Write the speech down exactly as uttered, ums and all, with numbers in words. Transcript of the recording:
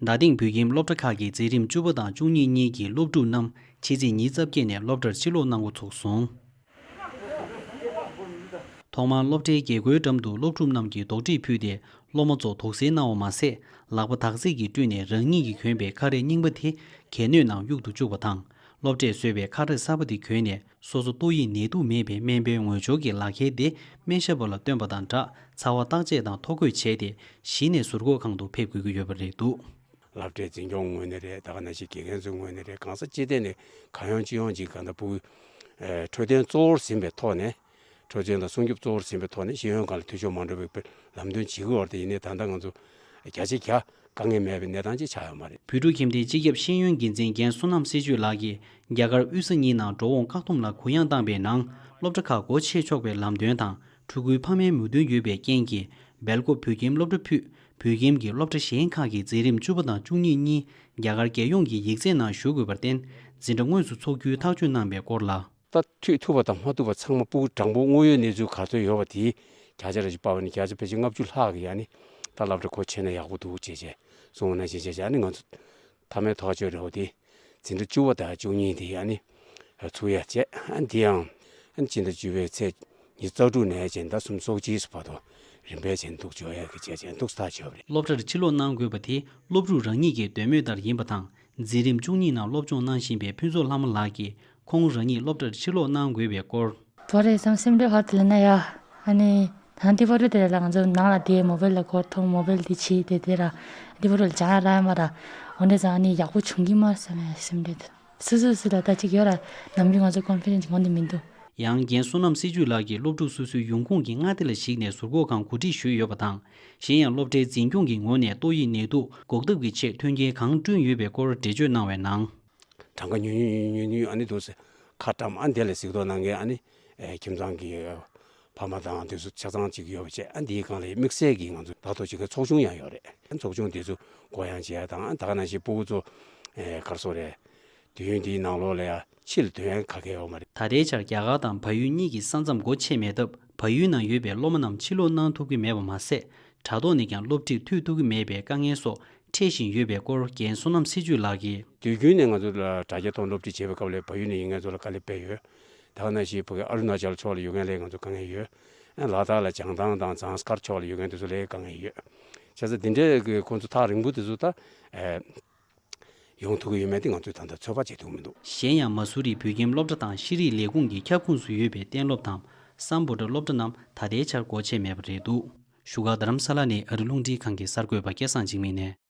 རྡ་སྟེང་བོད་ཁྱིམ་སློབ་གྲྭ་ཁག་གི་འཛིན་རིམ་བཅུ་པ་དང་བཅུ་གཉིས་གཉིས་ཀྱི་སློབ་ཕྲུག་རྣམས་ཕྱི་ཚེས་ཉི་ཤུ་རྩ་བརྒྱད་ནས་སློབ་གྲྭར་ཕྱིར་ལོག་གནང་འགོ་ཚུགས་སོང་། ཐོག་མར་སློབ་གྲྭའི་རྒྱལ་སྒོའི་འགྲམ་དུ་སློབ་ཕྲུག་རྣམས་ཀྱིས་རྡོག་ཁྲེས་ཕུལ་ཏེ་སློབ་མ་ཚོ་དོགས་སེལ་གནང་བ་མ་ཟད། ལག་པ་དག་ཚིགས་ཀྱིས་བཀྲུས་ནས་རང་ཉིད་ཀྱིས་གྱོན་པའི་ཁ་རས་རྙིང་པ་དེ་གད་སྣོད་ནང་གཡུག་ཏུ་བཅུག་པ་དང་། སློབ་གྲྭས་བཟོས་པའི་ཁ་རས་གསར་པ་དེ་གྱོན་ནས། སོ་སོ་ཏོག་དབྱིབས་ནད་དུག་མེད་པའི་སྨན་པའི་ངོས་སྦྱོར་གྱི་ལག་ཁྱེར་དེ་སྨན་ཞབས་པ་ལ་སྟོན་པ་དང་སྦྲགས། ཚ་བ་བརྟག་དཔྱད་དང་ཐོ་འགོད་བྱས་ཏེ། གཞི་ནས་ཟུར་འགོག་ཁང་དུ་ཕེབས་དགོས་ཀྱི་ཡོད་པ་རེད་འདུག། སློབ་གྲྭའི་འཛིན་སྐྱོང་ངོས་ནས་རེད། ད་ག་ནང་བཞིན་དགེ་རྒན་ཚོའི་ངོས་ནས་རེད། གང་ས་ཅི་ཐད་ནས་གང་ཡོང་ཅི་ཡོང་ཅིག་གང་ལྟར་ཕྲུ་གུའི་འཕྲོད་བསྟེན་གཙོ་བོར་ཟིན་པའི་ཐོག་ནས། འཕྲོད་བསྟེན་དང་སྲུང་སྐྱོབ་གཙོ་བོར་ཟིན་པའི་ཐོག་ནས་ཤེས་ཡོན་སྒང་ལ་འཐུས་ཤོར་མ་འགྲོ་བའི་ལམ་སྟོན་བྱེད་ཀྱི་ཡོད་རེད་དེ། ཡིན་ནའི་ད་ལྟ་ང་ཚོ་བརྒྱ་ཆ་བརྒྱ་དཀའ་ངལ་མེད་པའི་གནས་སྟངས་ཅིག་ཆགས་ཡོད་མ་རེད། བོད་ཕྲུག་ཁྱིམ་སྡེའི་སྤྱི་ཁྱབ་ཤེས་ཡོན་འགན་འཛིན་རྒན་བསོད་ནམས་སྲིད་བྱུས་ལགས་ཀྱིས། རྒྱ་གར་དབུས་ས་གཉིས་ནང་འགྲོ་འོང་བཀག་སྡོམ་ལ་གུ་ཡངས་བཏང་པའི་ནང་། སློབ་གྲྭ་ཁག་སྒོ་ཕྱེ་ཆོག་པའི་ལམ་སྟོན་དང་། ཕྲུ་གུའི་ཕ་མའི་མོས་མཐུན་ཡོད་པའི་རྐྱེན་གྱིས། སྦེལ་ཀོབ་བོད་ཁྱིམ་སློབ་གྲྭ་ཕུད། བོད་ཁྱིམ་གྱི་སློབ་གྲྭ་གཞན་ཁག་གི་འཛིན་རིམ་བཅུ་པ་དང་བཅུ་གཉིས་གཉིས་རྒྱ་གར་རྒྱལ་ཡོངས་ཀྱི་ཡིག་ཚད་ནང་ཞུགས་དགོས་པར་བརྟེན། འཛིན་གྲྭ་དངོས་སུ་འཚོགས་རྒྱུའི་ཐག་གཅོད་གནང་བའི་སྐོར་ལ། ད་མཐུད་ཐུབ་པ་དང་མ་ཐུབ་པ་ཚང་མ་ཕྲུ་གུ་གྲངས་འབོར་དངོས་ཡོད་གནས་ཚུལ་ག་ཚོད་ཡོད་པ་དེའི་བརྒྱ་ཆ་རེ་ཞིག་དཔག་པ་ཡིན་ན་བརྒྱ་ཆ་ཕལ་ཆེར་ལྔ་བཅུ་ལྷག་གིས་ཨ་ནི་ད་སློབ་གྲྭ་སྒོ་ཕྱེ་ན་ཡག་པོ་འདུག་ཅེས་བྱས་གསུངས་པ་ནང་བཞིན་བྱས་བྱས། ཨ་ནི་ང་ཚོ་མཐའ་མའི་ཐག་གཅོད་རེད་པ། དེ་འཛིན་གྲྭ་བཅུ་པ་དང་བཅུ་གཉིས་དེ་ཨ་ནི་ཚུགས་ཡ་བྱས། ཨ་ནི་དེ་ཡང་ཨ་ནི་སྤྱི་ཟླ་བཅུ་པའི་ཚེས་ཉི་ཤུ་རྩ་དྲུག་ནས་བྱས་ཟླ་གསུམ་ཚོགས་གཅིག་བར་དུ་རིམ་པས་བྱས་འདུག་འཇོག་ཡ་གི་བྱས་བྱས་འདུག་ཐག་ཆོད་པ་རེད། སློབ་གྲྭར་ཕྱིར་ལོག་གནང་དགོས་པ་དེ་སློབ་ཕྲུག་རང་ཉིད་ཀྱི་འདོད་མོས་ལྟར་ཡིན་པ་དང་། འཛིན་རིམ་བཅུ་གཉིས་ནང་སློབ་སྦྱོང་གནང་བཞིན་པའི་ཕུན་ཚོགས་ལྷ་མོ་ལགས་ཀྱིས། ཁོང་རང་ཉིད་སློབ་གྲྭར་ཕྱིར་ལོག་གནང་དགོས་པའི་སྐོར། ཐོ་རེ་སམ་སེམས་ཁྲལ་ཧ་ཏི་ལ་ན་ཡ། ཨ་ནི་ད་འདི་བར་དུ་དེ་ལ་ང་ཚོ་ནང་ལ་དེ་མོ་བེལ་ལ་སྐོར་ཐོང་མོ་བེལ་དེ་ཆི་དེ་དེ་ར་འདི་བར་དུ་ལ་ཅང་ར་མ་ར། འོ་འདྲ་ཙང་ཨ་ནི་ཡག་པོ་བྱུང་གི་མ་བསམ་ཡ་སེམས་ཁྲལ་དུ་སུ་སུ་སུ་ལ་ད་ཅིག་ཡོད་ར། ནམ་རྒྱུན་ང་ཚོ་ཀོན་ཕི་རེན་སི་ངོ་འདི་མི་འདུག། ཡང་རྒན་བསོད་ནམས་སྲིད་བྱུས་ལགས་ཀྱིས་སློབ་ཕྲུག་སོ་སོའི་ཡོང་ཁུངས་ཀྱི་མངའ་སྡེ་ལ་གཞིགས་ནས་ཟུར་འགོག་ཁང་གོ་སྒྲིག་ཞུས་ཡོད་པ་དང་། གཞན་ཡང་སློབ་གྲྭའི་འཛིན་སྐྱོང་གི་ངོས་ནས་ཏོག་དབྱིབས་ནད་དུག་འགོག་ཐབས་ཀྱི་ཆེད་མཐུན་རྐྱེན་གང་བསྐྲུན་ཡོད་པའི་སྐོར་འགྲེལ་བརྗོད་གནང་བའི་ནང་། གྲངས་ཀ་ཉུང་ཉུང་ཉུང་ཉུང་ཨ་ནི་འདུག་ཟེར། ཁ་བཀྲམ་ཨ་འདི་ལ་གཟིགས་རྟོག་གནང་མཁན་ཨ་ནི་ཨེ་ཁྱིམ་ཚང་གི་ཕ་མ་དང་དེ་ཚོ་ཆ་ཚང་གཅིག་ཡོད་པ་བྱས། ཨ་འདིའི་སྒང་ལ་དམིགས་བསལ་གྱིས་ང་ཚོ་ལྟ་རྟོག་བྱེད་མཁན་ཚོགས་ཆུང་ཡང་ཡོད་རེད། ཚོགས་ཆུང་དེ་ཚོ་གུ་ཡངས་བྱས་དང་། ད་ག་ནང་བཞིན་ཕྲུ་གུ་ཚོ་ཨེ་ག་རེ་ཟེར་དགོས་རེད། དུས་ཡུན་འདིའི་ནང་ལོགས་ལ་ཡང་ཕྱིར་ཐོན་ཡ་ག་གེ་ཡོད་མ་རེད། ད་ལྟའི་ཆར་རྒྱ་གར་དང་བལ་ཡུལ་གཉིས་ཀྱི་ས་མཚམས་སྒོ་ཕྱེ་མེད་སྟབས། བལ་ཡུལ་ནང་ཡོད་པའི་སློབ་མ་རྣམས་ཕྱིར་ལོག་གནང་ཐུབ་ཀྱི་མེད་པ་མ་ཟད། དྲ་ཐོག་ནས་ཀྱང་སློབ་ཁྲིད་མཐུད་ཐུབ་ཀྱི་མེད་པའི་དཀའ་ངལ་སོགས་འཕྲད་བཞིན་ཡོད་པའི་སྐོར་རྒན་བསོད་ནམས་སྲིད་བྱུས་ལགས་ཀྱིས། དུས་རྒྱུན་ནས་ང་ཚོ་ལ་དྲ་རྒྱ་ཐོག་སློབ་ཁྲིད་བྱེད་པའི་སྐབས་ལ་བལ་ཡུལ་ནས་ཡིན་མཁན་ཚོ་ལ་དཀའ་ལས་དཔེ་ཡོད། ད་ག་ནང་བཞིན་ཕ་གི་ཨ་རུ་ན་ཅལ་ཕྱོགས་ལ་ཡོད་མཁན་ལ་ང་ཚོ་དཀའ་ངལ་ཡོད། ཨ་ལ་དྭགས་ལ་བྱང་ཐང་དང་ཛངས་དཀར་ཕྱོགས་ལ་ཡོད་མཁན་དེ་ཚོ་ལ་དཀའ་ངལ་ཡོད། བྱས་ཙང་འདི་འདྲའི་གི་ཁོང་ཚོ་ཐག་རིང་པོ་དེ་ཚོ་ད་ཨེ་ཡོང་ཐུབ་ཀྱི་ཡོད་མེད་དེ་ང་ཚོས་ད་ལྟ་ཚོད་དཔག་བྱེད་ཐུབ་ཀྱི་མི་འདུག། གཞན་ཡང་མ་སུ་རིའི་བོད་ཁྱིམ་སློབ་གྲྭ་དང་ཤེས་རིག་ལས་ཁུངས་ཀྱི་ཁྱབ་ཁོངས་སུ་ཡོད་པའི་གཏན་སློབ་དང་སམ་བྷོ་ཊ་སློབ་གྲྭ་རྣམས་ད་ལྟའི་ཆར་སྒོ་ཕྱེ་མེད་པ་རེད་འདུག། བཞུགས་སྒར་རྡ་རམ་ས་ལ་ནས་ཨ་རི་རླུང་འཕྲིན་ཁང་གི་གསར་འགོད་པ་སྐལ་བཟང་འཇིགས་མེད་ནས།